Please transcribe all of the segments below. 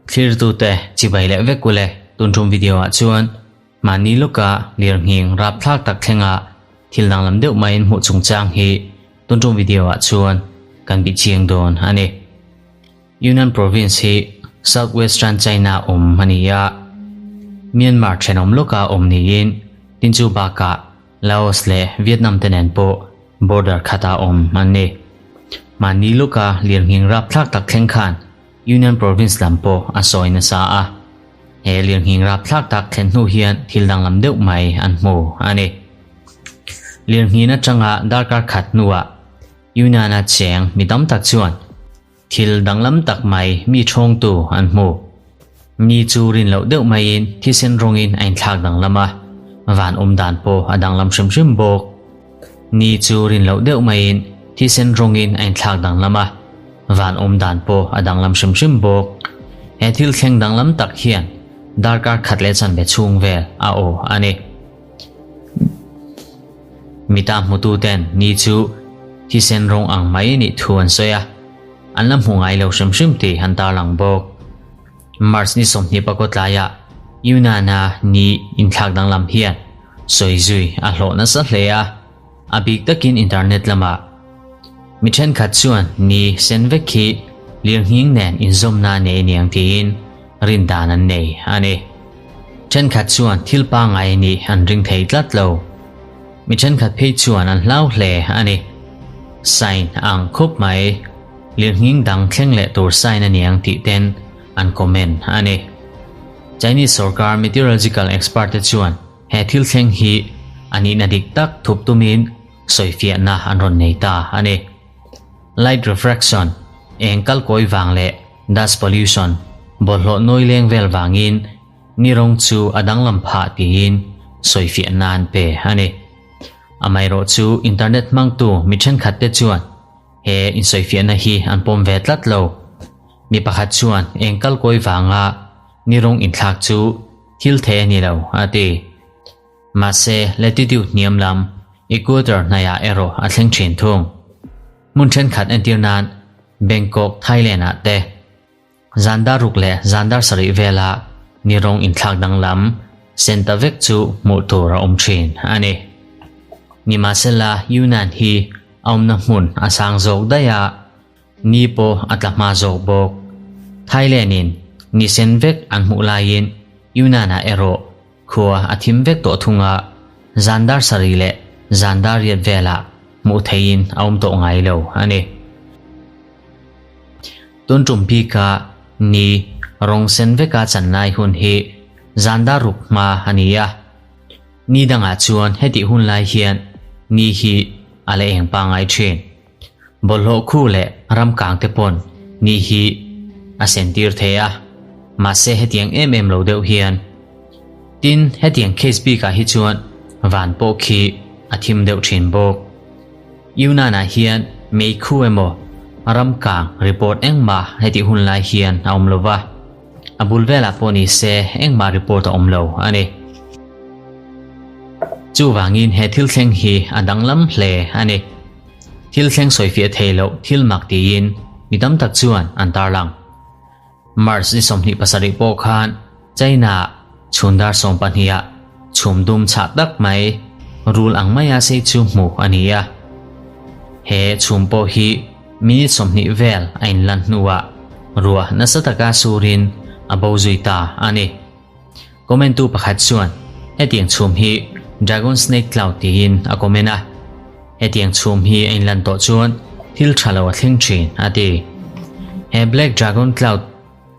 Thlirtute chibai leh vek ule tun tum video ah chuan mahni lawka lirnghing rapthlak tak thlenga thil danglam deuh maiin hmuh chungchang hi tun tum video ah chuan kan bih chiang dawn a ni. Yunnan Province hi Southwestern China awm a ni a, Myanmar thenawm lawka awm niin tin chu bakah Laos leh Vietnam te nen pawh border khata awm an ni. Mahni lawka lirnghing rapthlak tak thleng khan Yunnan Province lam pawh a sawi nasa a. He lirnghing rapthlak tak thlen hnu hian thil danglam deuh mai an hmu a ni. Lirnghin atanga darkar khat hnuah Yunnan-a cheng mi tam tak chuan Thil danglam tak mai mi thawngtu an hmu. Ni chu rin loh deuh maiin thisen rawngin a inthlak danglam a, van awm dan pawh a danglam hrim hrim bawk. Ni chu rin loh deuh maiin thisen rawngin a inthlak danglam a, van awm dan pawh a danglam hrim hrim bawk. He thil thleng danglam tak hian darkar khat leh chanve chhung vel a aw a ni. Mita hmututen ni chu thisen rawng ang mai nih thu an sawi a, an la hmu ngai lo hrim hrim tih an tarlang bawk. March ni 20 pakua tlaiah Yunnan-a ni inthlak danglam hian sawi zui a hlawh nasa hle a, a bik takin internet lamah. Mi thenkhat chuan ni sen vek khi lirnghing nen inzawmna nei aniang tiin rin dan an nei a ni. Thenkhat chuan thil pangngai a nih an ring thei tlat lo. Mi thenkhat phei chuan an hlau hle a ni. Sign ang khup mai, lirnghing dang thleng leh tur sign aniang tih ten an comment a ni. Chinese sorkar meteorological expert te chuan he thil thleng hi a nihna dik tak thup tumin sawifiahna an rawn nei ta a ni. Light refraction, eng kalkawi vang leh dust pollution, bawlhhlawh nawi leng vel vangin ni rawng chu a danglam phah tiin sawifiahna an pe a ni. Amaherawh chu internet hmangtu mi thenkhat te chuan he insawifiahna hi an pawm ve tlat lo. Mi pakhat chuan eng kalkawi vanga ni rawng inthlak chu thil thei a ni lo a ti. Mahse, latitude hniam lam, equator hnaiah erawh a thleng thin thung. Hmun thenkhat entir nan Bangkok, Thailand-ah te zan dar ruk leh zan dar sarih vela ni rawng inthlak danglam sen ta vek chu hmuh tur a awm thin a ni. Nimahsela, Yunnan hi a awmna hmun a sang zawk daih a, Ni pawh a tla hma zawk bawk. Thailand-in ni sen vek an hmuh laiin Yunnan-ah erawh khua a thim vek tawh thung a, zan dar sarih leh zan dar riat velah hmuh theihin a awm tawh ngai lo a ni. Tun tum bika ni rawng sen veka chan lai hun hi zan dar ruk hma a ni a. Ni dangah chuan hetih hun lai hian ni hi a la eng pangngai thin. Bawlhhlawh khu leh ram kang te pawn ni hi a sen tir thei a, mahse hetiang em em lo deuh hian. Tin, hetiang case bikah hi chuan van pawh khi a thim deuh thin bawk. Yunnan-ah hian mei khu emaw ram kang report engmah hetih hun lai hian a awm lo va, a bul velah pawh ni se engmah report a awm lo a ni. Chuvangin he thil thleng hi a danglam hle a ni. Thil thleng sawifiah thei loh thil mak tiin mi tam tak chuan an tarlang. March ni 27 pawh khan China chhun dar 12 ah chhum dum chhah tak mai rul ang maia sei chu hmuh a ni a. He chhum pawh hi minute 20 vel a inlan hnuah ruah nasa taka surin a bo zui ta a ni. Comment tu pakhat chuan hetiang chhum hi Dragon Snake Cloud tiin a comment a, hetiang chhum hi a inlan tawh chuan thil tha lo a thleng thin a ti. He Black Dragon Cloud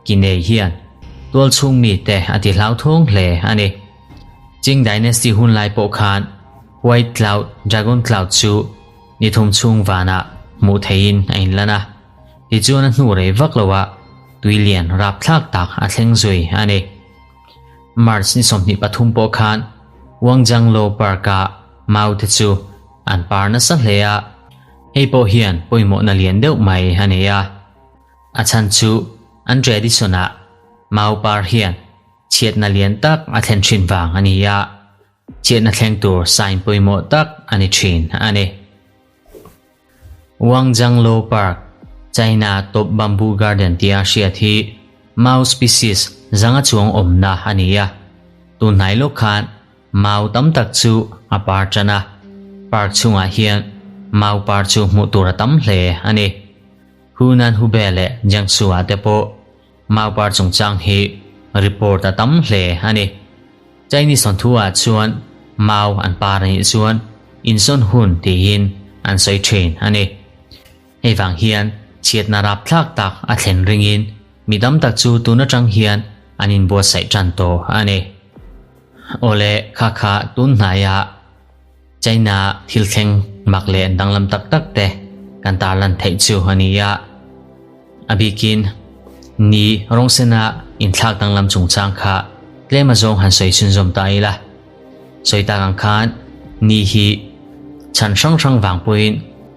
ki nei hian tual chhung mite a ti hlauthawng hle a ni. Qing Dynasty hun lai pawh khan White Cloud, Dragon Cloud chu ni thum chhung vanah hmuh theihin a inlan a, tichuan a hnu rei vak loah Tui lian rapthlak tak a thleng zui a ni. March ni 23 pawh khan Wangjianglo Park-a mau te chu an par nasa hle a, hei pawh hian pawimawhna lian deuh mai a nei a. A chhan chu an tradition-ah mau par hian chhiatna lian tak a thlen thin vang a ni a, chhiatna thleng tur sign pawimawh tak a ni thin a ni. Wangjianglo Park. China Top Bamboo Garden tia hriat hi mau species zanga chuang awmna a ni a. Tun hnai lawk khan mau tam tak chu a par tan a, park chhungah hian mau par chu hmuh tur a tam hle a ni. Hunan Hubei leh Jiangsu ah te pawh mau par chungchang hi report a tam hle a ni. Chinese thawnthu ah chuan mau an par a nih chuan insawn hun tiin an sawi thin a ni. Hei vang hian chhiatna rapthlak tak a thlen ringin mi tam tak chu tun atang hian an inbuatsaih tan tawh a ni. Awle kha kha tun hnaia China thil thleng mak leh danglam tak tak te kan tarlan theih chu a ni a. A bikin ni rawngsena inthlak danglam chungchang kha tlem azawng han sawi chhunzawm ta ila. Sawi tak ang khan ni hi chhan hrang hrang vang pawhin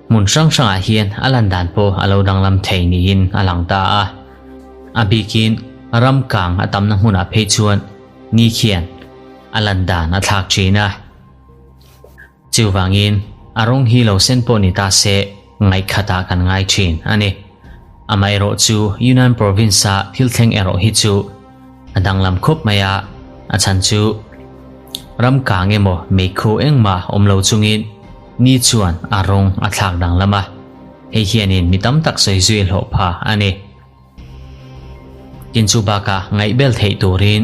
hmun hrang hrangah hian a lan dan pawh a lo danglam thei niin a lang ta a. A bikin ram kang a tamna hmunah phei chuan ni khian a lan dan a thlak thin a. Chuvangin a rawng hi lo sen pawh ni ta se ngaihkhatah kan ngai thin a ni. Amaherawhchu Yunnan Province-a thil thleng erawh hi chu a danglam khawp mai a, a chhan chu ram kang emaw meikhu engmah awm lo chungin ni chuan a rawng a thlak danglam a, hei hianin mi tam tak sawi zui hlawh pha a ni. Tin chu bakah ngaihbel theih turin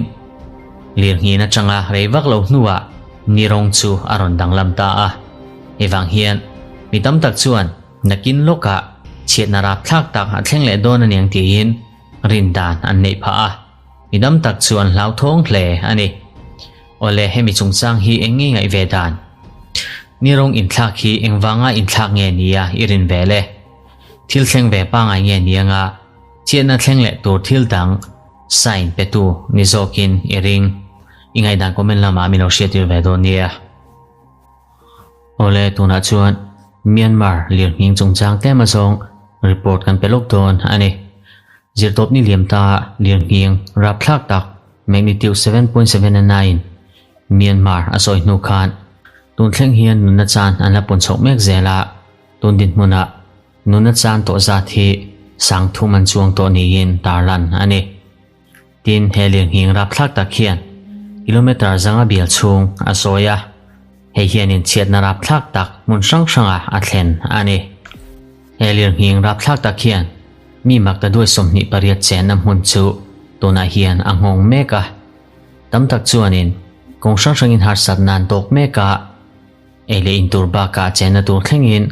lirnghin atanga rei vak lo hnuah ni rawng chu a rawn danglam ta a, hei vang hian mi tam tak chuan nakin lawkah chhiatna rapthlak tak a thleng leh dawn aniang tiin rin dan an neih phah a, mi dam tak chu an hlauthawng hle a ni. Awle, hemi chungchang hi eng nge ngaih ve dan? Ni rawng inthlak hi engvanga inthlak nge nia i rin ve le? Thil thleng ve pangai nge nia nga chhiatna thleng leh tur thil dang sign petu ni zawkin i ring. I ngaihdan comment lamah min lo hriattir ve dawn nia. Awle, tunah chuan Myanmar lirnghing chungchang tlem azawng report kan pe lawk dawn a ni. Zirtawpni liam ta lirnghing rapthlak tak magnitude 7.79 Myanmar a sawi hnu khan tun thleng hian nunna chan an la pawn chhoh mek zel a, tun dinhmunah nunna chan tawh zat hi sangthum an chuang tawh niin tarlan a ni. Tin, he lirnghing rapthlak tak hian kilometre zanga bial chhung a sawi a, hei hianin chhiatna rapthlak tak hmun hrang hrangah a thlen a ni. He lirnghing rapthlak tak hian mi makta duai 28 chenna hmun chu tunah hian a nghawng mek a, tam tak chuanin kawng hrang hrangin harsatna an tawk mek a, ei leh in tur bakah chenna tur thlengin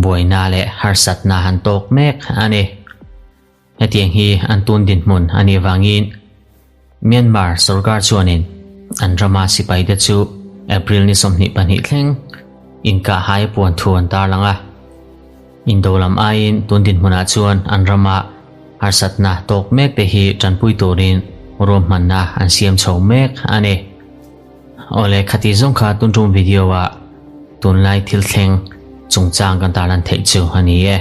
buaina leh harsatna an tawk mek a ni. Hetiang hi an tun dinhmun a nih vangin Myanmar sorkar chuanin an rama sipaite chu April ni 22 thleng inkahhai puan thu an tarlang a. Indo lam aiin tun dinhmunah chuan an rama harsatna tawk mek te hi tanpui turin ruahmanna an siam chho mek a ni. Awle khati zawng kha tun tum video ah tunlai thil thleng chungchang kan tarlan theih chu a ni e.